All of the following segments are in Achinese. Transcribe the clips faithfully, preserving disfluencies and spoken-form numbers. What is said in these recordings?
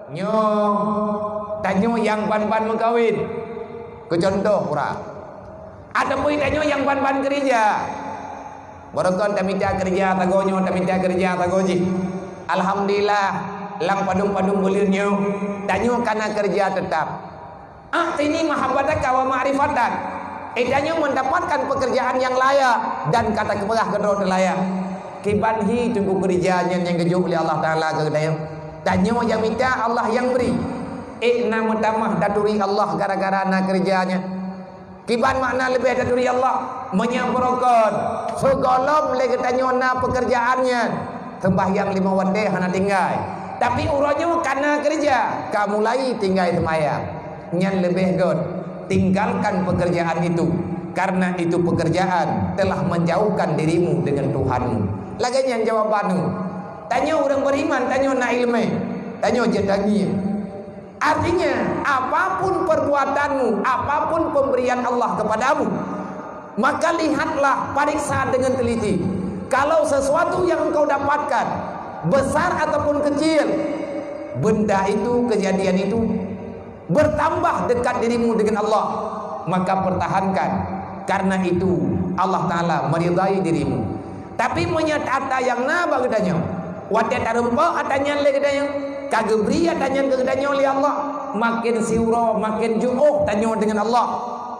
Nyoe, tanyoe nyang ban-ban meukawen. Keu contoh, pura. Ataupun tanyoe nyang ban-ban keurija. Barokon tamita keurija sagoe nyoe, tamita keurija sagoe jih. Alhamdulillah, lam padum-padum buleuen nyoe, tanyoe kana keurija teutap. A'tini mahabbataka wa ma'rifatak. Eh, tanyoe mendapatkan pekerjaan yang layak dan ka takeupeugah keudroe teulayak. Kiban hi teungku keurija nyan nyang geujok lé Allah Taala keu geutanyoe. Tanyoe nyang mita, Allah nyang bri. Eh, na meutamah taturi Allah gara-gara na keurija nyan. Kiban makna leubeh taturi Allah? Meunyoe barokon, sigohlom lé geutanyoe na pekerjaan nyan, seumbahyang lima watée hana tinggai. Tapi uroe nyoe kana keurija, ka mulai tinggai seumbahyang. Nyan leubeh gét, tinggalkan pekerjaan itu, karena itu pekerjaan telah menjauhkan dirimu dengan Tuhanmu. Lagée nyan jawaban nyoe. Tanyoe ureuëng beriman, tanyoe na iéleumé, tanyoe jeuet tangieng. Artinya, apapun perbuatanmu, apapun pemberian Allah kepadamu, maka lihatlah, periksa dengan teliti. Kalau sesuatu yang engkau dapatkan, besar ataupun kecil, benda itu, kejadian itu, bertambah dekat dirimu dengan Allah, maka pertahankan. Karena itu, Allah Taala meridai dirimu. Tapi meunyoe ata nyang na bak geutanyoe, watée tareumpok ata nyan lé geutanyoe, ka geubri ata nyan keu geutanyoe lé Allah, maken siuroe, maken jiôh tanyoe deungon Allah.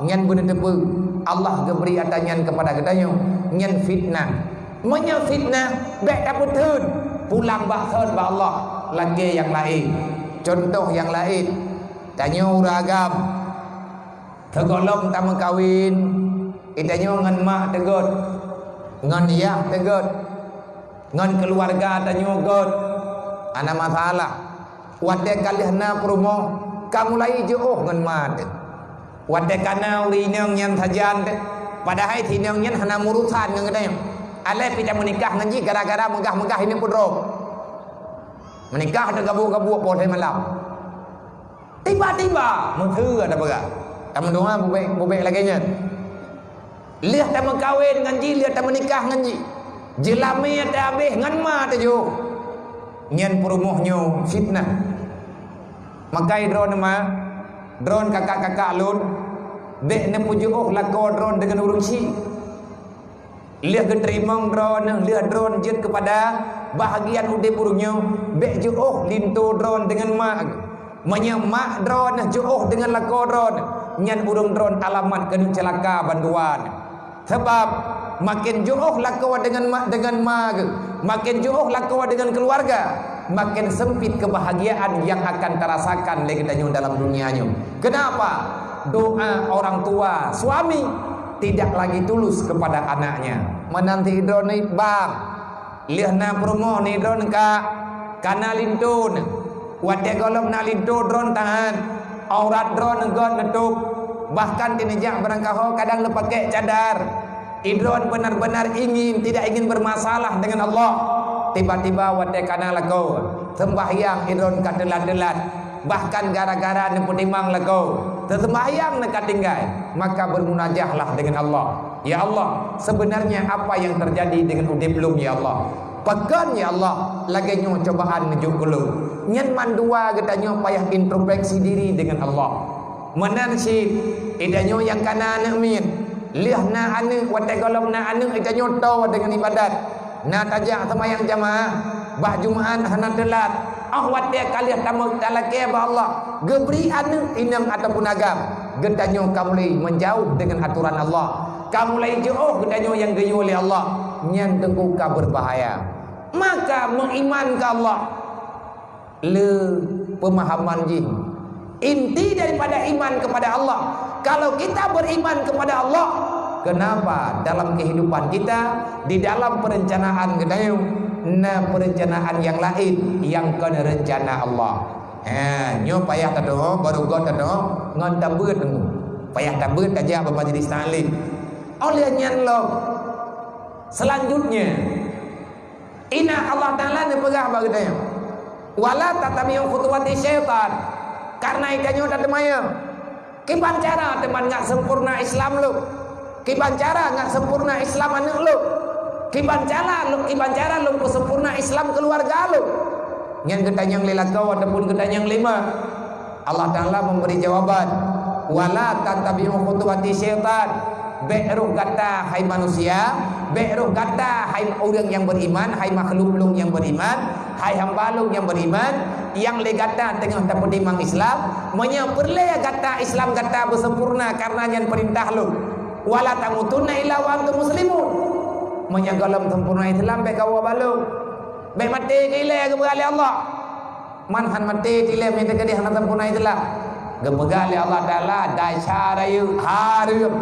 Nyan beuneuteupeu, Allah geubri ata nyan keupada geutanyoe, nyan fitnah. Meunyoe fitnah, bék tapeutheun, pulang bak thon bak Allah, lakée nyang laén. Cuntoh nyang laén, tanyoe ureuëng agam, sigohlom tameukawen, geutanyoe ngon mak teuh gét, ngon yah teuh gét, ngon keuluwarga tanyoe gét, hana masalah. Watée ka lheueh na peurumoh, ka mulai jiôh ngon ma teuh. Watée ka na ureuëng inong nyan sajan teuh, padahai si inong nyan hana meurusan ngon geutanyoe. Alah pih tameunikah ngon jih gara-gara meugah-meugah ineuk peuet droe. Meunikah teuh gabuk-gabuk poh lhée malam. Tiba-tiba, meuteue ada peugah. Tameudoá bubek, bubek lagée nyan. Lheueh tameukawen ngon jih, lheueh tameunikah ngon jih. Jeulamé teuhabéh ngon ma teuh jiôh. Nyan peurumoh nyoe fitnah. Makai droeneuh ma, droeneuh kakak-kakak lôn, bék neupeujiôh lakoe droeneuh deungon ureuëng syik. Lheueh geuteurimong droeneuh, lheueh droeneuh jeuet keupada bahagian udeb ureuëng nyoe, bék jiôh linto droeneuh deungon mak. Meunyoe mak droeneuh jiôh deungon lakoe droeneuh, nyan ureuëng droeneuh alamat keuneuk ceulaka bandua. Sabab maken jiôh lakoe deungon mak, deungon ma geuh, maken jiôh lakoe deungon keuluwarga, maken seumpit keubahgiaan nyang akan tarasakan lé geutanyoe dalam dunia nyoe. Keunapa? Doa orang tua suami tidak lagi tulus kepada anaknya. Meunan sidroe nyoe bang, lheueh na peurumoh nyoe droeneuh ka, ka na linto nyoe. Watée gohlom na linto droeneuh tahan, aurat droeneuh gét neutôb, bahkan tineujak beurangkaho kadang neupakée cadar. Idroeneuh benar-benar ingin, tidak ingin bermasalah dengan Allah. Tiba-tiba watée ka na lakoe, seumbahyang idroeneuh ka teulat-teulat. Bahkan gara-gara neupeutimang lakoe, teuseumbahyang neuka tinggai, maka bermunajahlah dengan Allah. Ya Allah, sebenarnya apa yang terjadi dengan udeb lôn, ya Allah? Pakon, ya Allah, lagée nyoe cobaan neujok keu lôn? Nyan mandua geutanyoe payah introspeksi diri dengan Allah. Meunan cit, geutanyoe nyang ka na aneuëk miet, lheueh na aneuëk, watée gohlom na aneuëk geutanyoe toe deungon ibadat. Na tajak seumayang jamaah, bak Jumat hana teulat. Óh watée ka lheueh tamu talakée bak Allah, geubri aneuëk inong ataupun agam, geutanyoe ka mulai meujauh deungon atoran Allah. Ka mulai jiôh geutanyoe nyang geuyue lé Allah, nyan teungku ka beubahaya. Maka meuiman keu Allah, le pemahaman jih. Inti daripada iman kepada Allah. Kalau kita beriman kepada Allah, kenapa dalam kehidupan kita, di dalam perencanaan geutanyoe, na perencanaan nyang laén nyang kon rencana Allah? Ha, nyoe payah tadeungoe, baru göt tadeungoe, ngon tabeuet deungoe. Payah tabeuet tajak bak majlis taklim. Oleh nyan lom, selanjutnya, Ingat Allah Taala neupeugah bak geutanyoe, "Wala tattabi'u khutuwati syaitan." Karena geutanyoe tateumanyong, kiban cara teuma ngat sempurna Islam lôn? Kiban cara ngat sempurna Islam aneuëk lôn? Kiban cara lôn, kiban cara lôn peusempurna Islam keuluwarga lôn? Nyan geutanyong lé lakoe ataupun geutanyong lé ma. Allah Taala memberi jawaban, "Wala tattabi'u khutuwati syaitan." Bék rôh gata hai manusia, bék rôh gata hai ureuëng nyang beriman, hai makhluk lôn nyang beriman, hai hamba lôn nyang beriman, nyang lé gata teungoh tapeutimang Islam, meunyoe peureulée gata Islam gata beusempurna karena nyan peurintah lôn. "Wala tamutunna illa wa antum muslimun." Meunyoe gohlom sempurna Islam bék kawoe bak lôn. Bék maté keu ilée geupeugah lé Allah. Man han maté tilée mita keudeh hana sempurna Islam. Geupeugah lé Allah Taala, dasar rayeuk hareuem.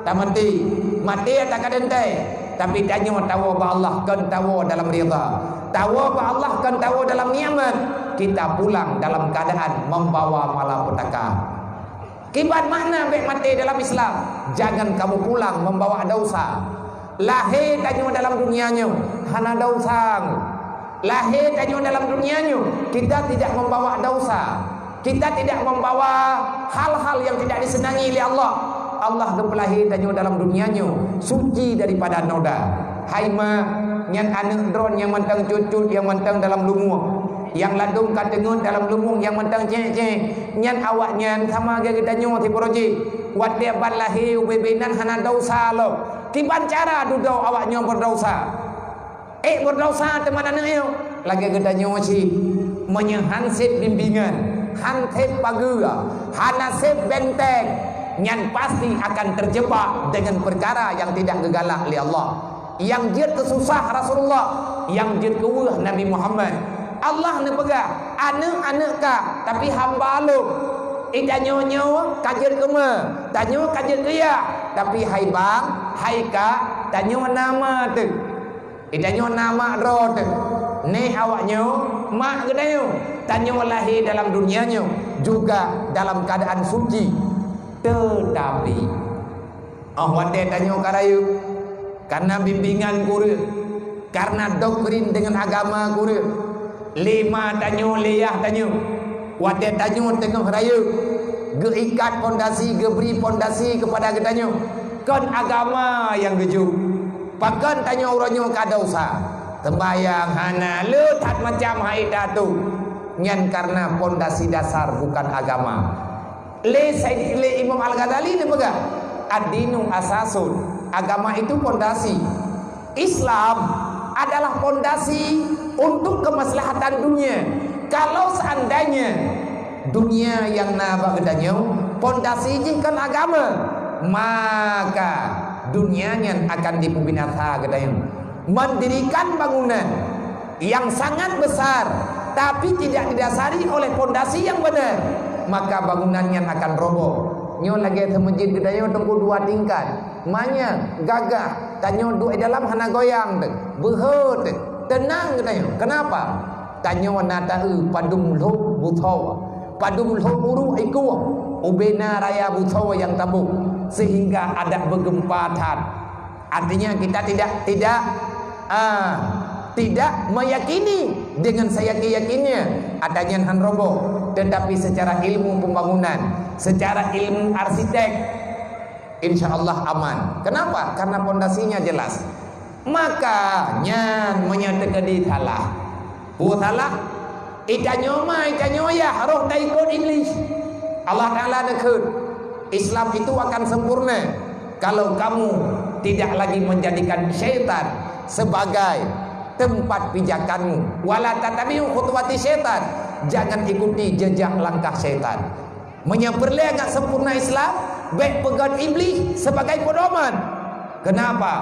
Tamaté, maté ata ka teuntée, tapi tanyoe tawoe bak Allah kon tawoe dalam ridha. Tawoe bak Allah kon tawoe dalam nikmat. Kita pulang dalam keadaan membawa malapetaka. Kiban makna bék maté dalam Islam? Jangan kamu pulang membawa dosa. Lahé tanyoe dalam dunia nyoe hana dosa. Lahé tanyoe dalam dunia nyoe, kita tidak membawa dosa. Kita tidak membawa hal-hal yang tidak disenangi oleh Allah. Allah geupeulahé tanyoe dalam dunia nyoe suci daripada noda. Hai ma, nyan aneuëk droeneuh nyang mantong cut-cut, nyang mantong dalam lumueng. Nyang ladôm ka teungeut dalam lumueng nyang mantong cék-cék, nyan awaknyan sama lagée geutanyoe sibaroe jih. Watée ban lahé ubé-bé nan hana dosa lom. Kiban cara dudoe awaknyoe berdausa? Ék berdausa teuma aneuëk nyoe. Lagée geutanyoe cit, meunyoe han sép bimbingan, han sép pageue, hana sép benteng, nyan pasti akan terjebak dengan perkara yang tidak geugalak lé Allah. Nyang jeuet keu susah Rasulullah, nyang jeuet keu weueh Nabi Muhammad. Allah neupeugah, "Aneuëk-aneuëk ka, tapi hamba lôn." Ita nyoe nyoe ka jeuet keu ma, tanyoe ka jeuet keu yah, tapi hai bang, hai kak, tanyoe na ma teuh. Ita nyoe na mak droe teuh. Néh awak nyoe, mak geutanyoe. Tanyoe lahé dalam dunia nyoe juga dalam keadaan suci. Tetapi, Óh watée tanyoe ka rayeuk, kareuna bimbingan kureueng, kareuna doktrin deungon agama kureueng, lé ma tanyoe, lé yah tanyoe, watée tanyoe teungoh rayeuk, geuikat pondasi, geubri pondasi keupada geutanyoe, kon agama nyang geujok. Pakon tanyoe uroe nyoe ka desya, seumbahyang hana, le that macam hai tatu, nyan kareuna pondasi dasar bukan agama. Lé Said, lé Imam Al-Ghazali neupeugah, "Ad-dinu asasun," agama itu pondasi. Islam adalah pondasi untuk kemaslahatan dunia. Kalau seandainya dunia nyang na bak geutanyoe pondasi jih kon agama, maka dunia nyan akan dipeubinasa geutanyoe. Mendirikan bangunan yang sangat besar tapi tidak didasari oleh pondasi yang benar, maka bangunan nyan akan roboh. Nyoe lagée seumeujid geutanyoe teungku dua tingkat, manyang, gagah, tanyoe duek dalam hana goyang teuh, beuhe teuh, teunang geutanyoe. Kenapa? Tanyoe na taeu padum lhok butho, padum lhok uruek ikue, ubé na raya butho nyang taboh, sehingga adak beugeumpa that. Artinya kita tidak, tidak, ah, tidak meyakini dengan seyakin-yakinnya adak nyan han roboh, tetapi secara ilmu pembangunan, secara ilmu arsitek, insya Allah aman. Kenapa? Karena pondasinya jelas. Maka nyan meunyoe teukeudi salah, peue salah? Itanyoe ma, itanyoe yah, roh taikot Iblih. Allah Taala neukheun, Islam itu akan sempurna kalau kamu tidak lagi menjadikan syaitan sebagai tempat pijakanmu. Wala tattabi'u khutuwati syaitan. Jangan ikuti jejak langkah syaitan. Meunyoe peureulée agak sempurna Islam, bék peugét Iblih sebagai pedoman. Kenapa?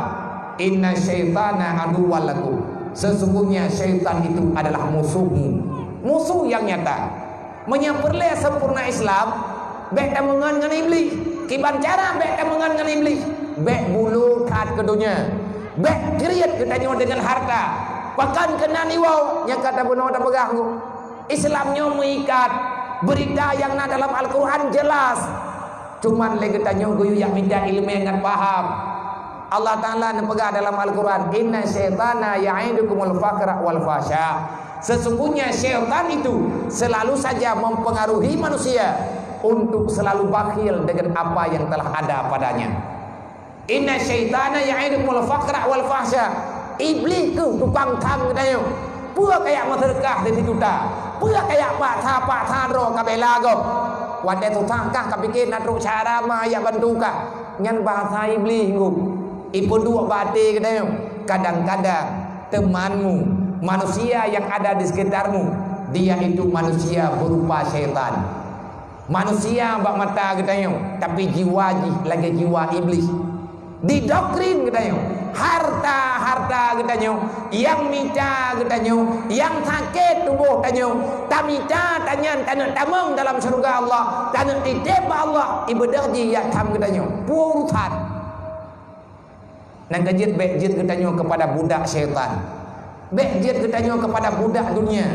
Inna syaitana aduwwal lakum. Sesungguhnya syaitan itu adalah musuhmu. Musuh yang nyata. Meunyoe peureulée sempurna Islam, bék tameungon ngon Iblih. Kiban cara bék tameungon ngon Iblih? Bék bulo that keu donya. Bék kriet geutanyoe deungon harta. Pakon keunan iwoe nyang ka tabunoe tapeugah ngon Islam nyoe meuikat, beurita nyang na dalam Al-Qur'an jelas. Cuman lé geutanyoe geuyue jak mita iéleumé ngon paham. Allah Taala neupeugah dalam Al-Qur'an, "Inna syaitana ya'idukumul faqra wal fahsya." Sesungguhnya syaitan itu selalu saja mempengaruhi manusia untuk selalu bakhil dengan apa yang telah ada padanya. Inna syaitana ya'idukumul faqra wal fahsya. Iblih keuh tukang tham geutanyoe. Peue kayak meuseudeukah sijuta? Peue kayak paksa-paksa droe ka bela gob? Watée susah kah ka pike na trok cara ma jak bantu kah? Nyan bahasa Iblih ngum. Ipeuduek bak até geutanyoe. Kadang-kadang temanmu, manusia yang ada di sekitarmu, dia itu manusia berupa syaitan. Manusia bak mata geutanyoe, tapi jiwa jih lagée jiwa Iblih. Didoktrin geutanyoe, harta-harta geutanyoe, nyang mita geutanyoe, nyang sakét tuboh tanyoe, tamita tanyan taneuk tamong dalam syeuruga Allah, taneuk titép bak Allah, ibadah jih jak tham geutanyoe. Peue urusan? Nyang keujeuet bék jeuet geutanyoe keupada budak syaitan. Bék jeuet geutanyoe keupada budak dunia.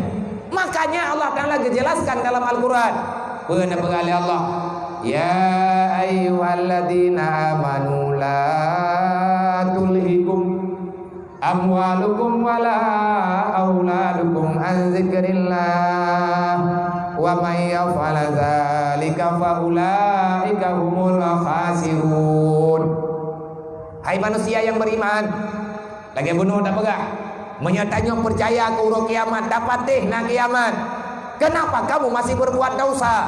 Makanya Allah Taala geujelaskan dalam Al-Quran. Peue na peugah lé Allah? "Ya ayyuhalladzina amanu la tulhikum amwalukum wala auladukum an dzikrillah. Wa may yaf'al dzalika fa ulaika humul khasirun." Hai manusia yang beriman, lagée bunoe tapeugah, meunyoe tanyoe peucaya keu uroe kiamat, tapatéh na kiamat, kenapa kamu masih berbuat dosa?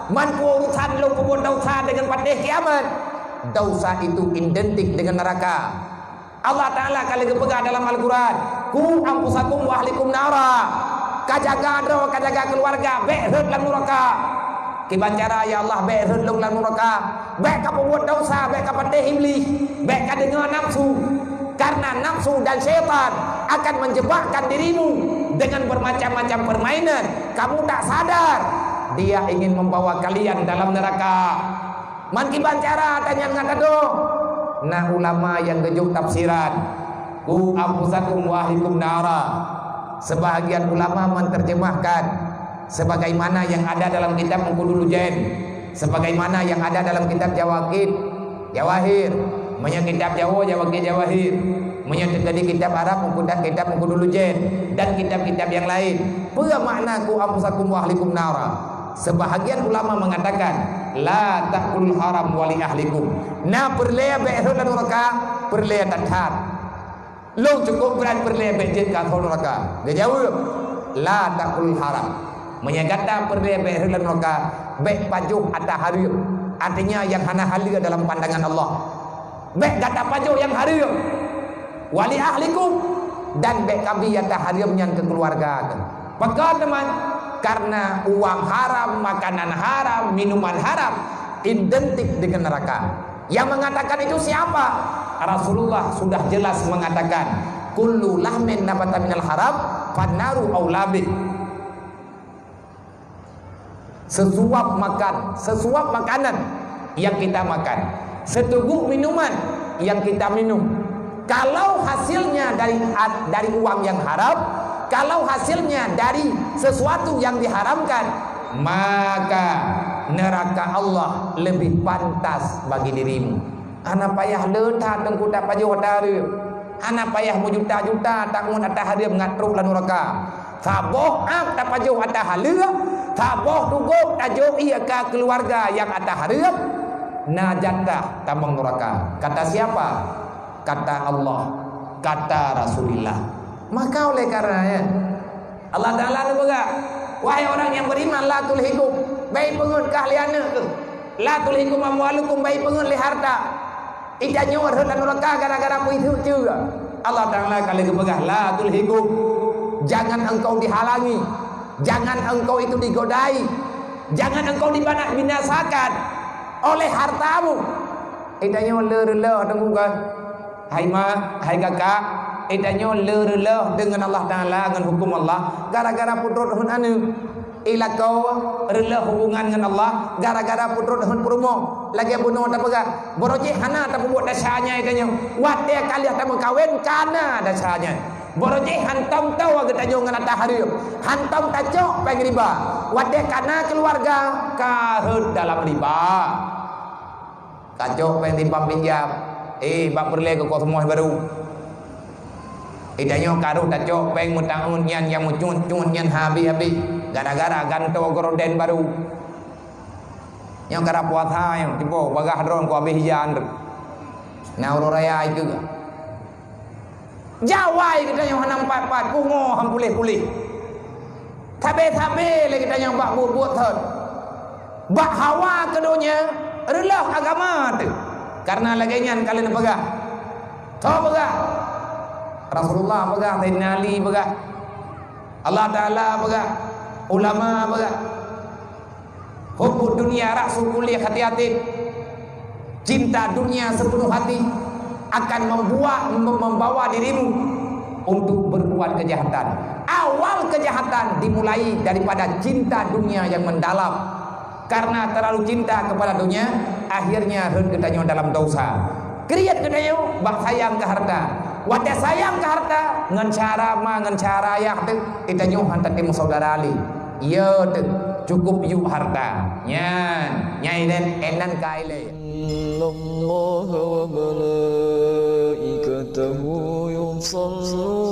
Man peue urusan lôn peubuet dosa dengan patéh kiamat? Dosa itu identik dengan neraka. Allah Taala ka lheueh geupeugah dalam Al-Quran, "Qu anfusakum wa ahlikum nara." Ka jaga droe, ka jaga keuluwarga, bék rhot lam nuraka. Kiban cara, ya Allah, bék rhot lôn lam nuraka. Bék ka peubuet dosa, bék ka patéh Iblih, bék ka deungoe nafsu. Karena nafsu dan syaitan akan menjebakkan dirimu dengan bermacam-macam permainan. Kamu tak sadar, dia ingin membawa kalian dalam neraka. Man kiban cara tanyan ngat adoe? Na ulama nyang geujok tafsiran, "Qu anfusakum wa ahlikum nara." Sebahagian ulama menerjemahkan sebagaimana yang ada dalam kitab Mengkudu Lujen, sebagaimana yang ada dalam kitab Jawakib, Jawahir. Meunyoe kitab Jawa, Jawakib, Jawahir. Meunyoe teukeudi kitab Arab, Mengkudu, kitab Mengkudu Lujen dan kitab-kitab yang lain. Peue makna "Qu anfusakum wa ahlikum nara"? Sebahagian ulama mengatakan, "La ta'kulul haram wa li ahlikum." Na peureulée bék rhot lam nuraka, peureulée that-that. Lôn cukôp brat peureulée bék jeuet keu asoe nuraka. Geujaweueb, "La ta'kulul haram." Meunyoe gata peureulée bék rhot lam nuraka, bék pajoh ata hareuem. Artinya, nyang hana haleue dalam pandangan Allah. Bék gata pajoh nyang hareuem. "Wa li ahlikum," dan bék kabi ata hareuem nyan keu keuluwarga geuh. Pakon teuma? Karena uang haram, makanan haram, minuman haram identik dengan neraka. Yang mengatakan itu siapa? Rasulullah sudah jelas mengatakan, "Kullu lahmin nabata minal haram, fannaru aula bih." Sesuap makan, sesuap makanan yang kita makan, seteguk minuman yang kita minum, kalau hasilnya dari, dari uang yang haram, kalau hasilnya dari sesuatu yang diharamkan, maka neraka Allah lebih pantas bagi dirimu. Hana payah le that teungku tapajoh ata hareuem. Hana payah meujuta-juta tangon ata hareuem ngat trok lam nuraka. Saboh ap tapajoh ata haleue, saboh tugôk tajok ié keu keuluwarga nyang ata hareuem, na jatah tamong nuraka. Kata siapa? Kata Allah, kata Rasulullah. Maka oleh karena, ya, Allah Taala neupeugah, "Wahai orang yang beriman, la tulhikum, bék peungeuet kah lé aneuk keuh. La tulhikum amwalukum, bék peungeuet lé harta." Ita nyoe rhot lam nuraka gara-gara peue? Itu juga Allah Taala ka lheueh geupeugah, "La tulhikum." Jangan engkau dihalangi, jangan engkau itu digodai, jangan engkau dibina-, binasakan oleh hartamu. Ita nyoe le reuloh teungku kan. Hai ma, hai kakak, ita nyoe le reuloh deungon Allah Taala, ngon huköm Allah, gara-gara peutrok rhot aneuk. Ilakoe reuloh hubungan ngon Allah gara-gara peutrok rhot peurumoh. Lagée bunoe tapeugah, barô jih hana tapeubuet desya nyan ita nyoe. Watée ka lheueh tameukawen, ka na desya nyan. Barô jih hantom toe geutanyoe ngon ata hareuem, hantom tacok péng riba. Watée ka na keuluwarga, ka rhot dalam riba. Kacok péng timpang pinjam. Eh, bak peureulée keu kosmos barô. Eh, tanyoe ka rôh tacok péng meutaun nyan nyang meucut-cut nyan habéh-habéh. Gara-gara gantoe gorden barô. Nyoe ka rap puasa nyoe, tiboh bagah droe ku habéh hijan tu. Na uroe raya ikeu. Jawai geutanyoe hana meupat-pat, pungo han puléh-puléh. Sabe-sabe lé geutanyoe bak buet-buet thon. Bak hawa keu donya, reuloh agama teuh. Karena lagée nyan ka lheueh neupeugah. Soe peugah? Rasulullah peugah, Saidina Ali peugah. Allah Taala peugah, ulama peugah. Hubbud dunya ra'su kulli khati'atin. Cinta dunia sepenuh hati akan membuat, mem-, membawa dirimu untuk berbuat kejahatan. Awal kejahatan dimulai daripada cinta dunia yang mendalam. Karena terlalu cinta kepada dunia, akhirnya rhot geutanyoe dalam dosa. Kriet geutanyoe bak sayang keu harta. Watée sayang keu harta, ngon cara ma, ngon cara ayah teuh, geutanyoe han tatem saudara lé. Iya teuh, cukup yub harta. Nyan, nyai dan enan kai lé. إن الله وملائكته يصلون